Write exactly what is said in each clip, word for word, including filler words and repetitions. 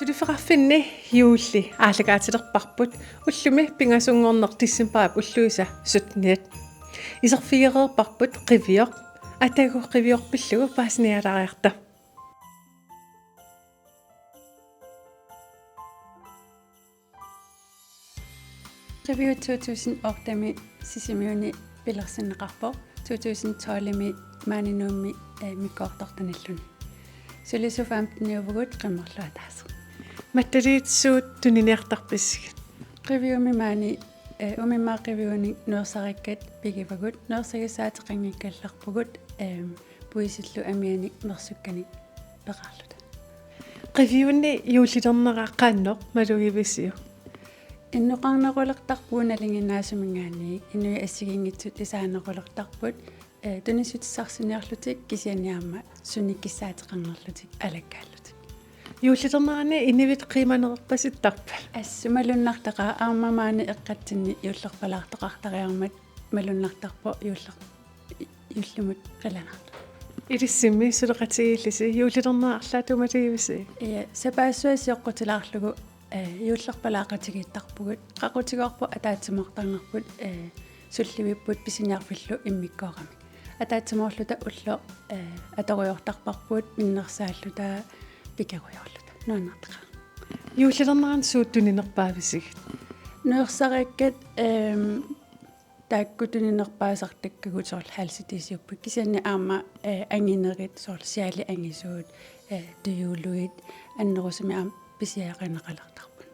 Suliffeqarfinni juulli aallakaatilerparput, ullumi pingasunngorneq decembarip ulluisa syttenit. Iserfigereerparput Qivioq, atagu Qivioq pillugu paasinialaariarta. Qiviup to tusind otte-mi Sisimiuni pilersinneqarpoq, to tusind tolv-imi maani Nuummi, eh, mikkoortortanilluni. Sulisut femten-iuvugut, qimmerlu ataaseq. Mattaliit, suut tuniniartarpisigit? Qiviumi maani, eh, umimmaat Qiviunik nuersarikkat pigivagut, nuersagissaateqanngikkallarpugut, eh, puisillu amianik mersukkanik peqarluta. Qiviuni juullilernera qanoq malugivisiuk? Innoqarnerulertarpugut nalinginnaasuminngaanniit, inuit assigiinngitsut isaanerulertarput, eh, tunissutissarsiorniarlutik kisianni aamma sunik kissaateqarnerlutik alakkaallutik. Juullilernerani inivit qiimaneqarpasittarpat? Assut malunnartaqaaq, aamma maani eqqatsinni juullerpalaartoqartariarmat malunnartarpoq juuller-, juullimut qilanaartoq. Ilissimmi suleqatigiillisi, juullilernera arlaatigut malugivisiuk? Ja, sapaassuaq sioqqutilaarlugu, eh, juullerpalaaqatigiittarpugut. Qaqutigoorpoq ataatsimoortarnerput, eh, sullivipput pisiniarfillu immikkooramik. Ataatsimoorluta ulloq, eh, atorujoortarparput, minnersaalluta, pikerujoorluta. Nuannertaqaaq. Juullilernerani suut tuninerpaavisigit? Nuersarikkat, ehm, taakku tuninerpaasartakkagut, soorlu halsdukkejupput. Kisianni aamma, eh, anginerit, soorlu sjalit angisuut, eh, tujuulugit, annerusumik aamma pisiarineqalertarput.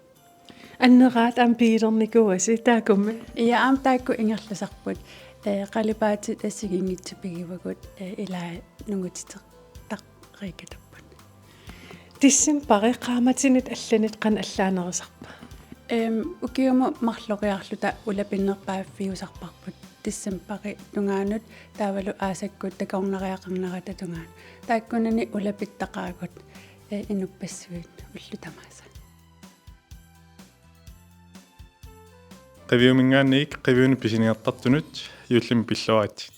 Anneraat aamma pigilernikuuasi taakkummi? Ja, aamma taakku ingerlasarput. Eh, qalipaatit assigiinngitsut pigivagut, eh, ilaa nungutitseqareerikkattaarput. Decembari qaammatinit allanit qanoq allaanerusarpa? Ehm, ukiumut marloriarluta ulapinnerpaaffiusarparput decembarip tungaanut, taavalu aasakkut takornariaqarnerata tungaanut. Taakkunani ulapittaqaagut, eh, inuppassuit ullut tamaasa. Qiviuminngaanniit Qiviunut pisiniartartunut juullimi pilluaritsi.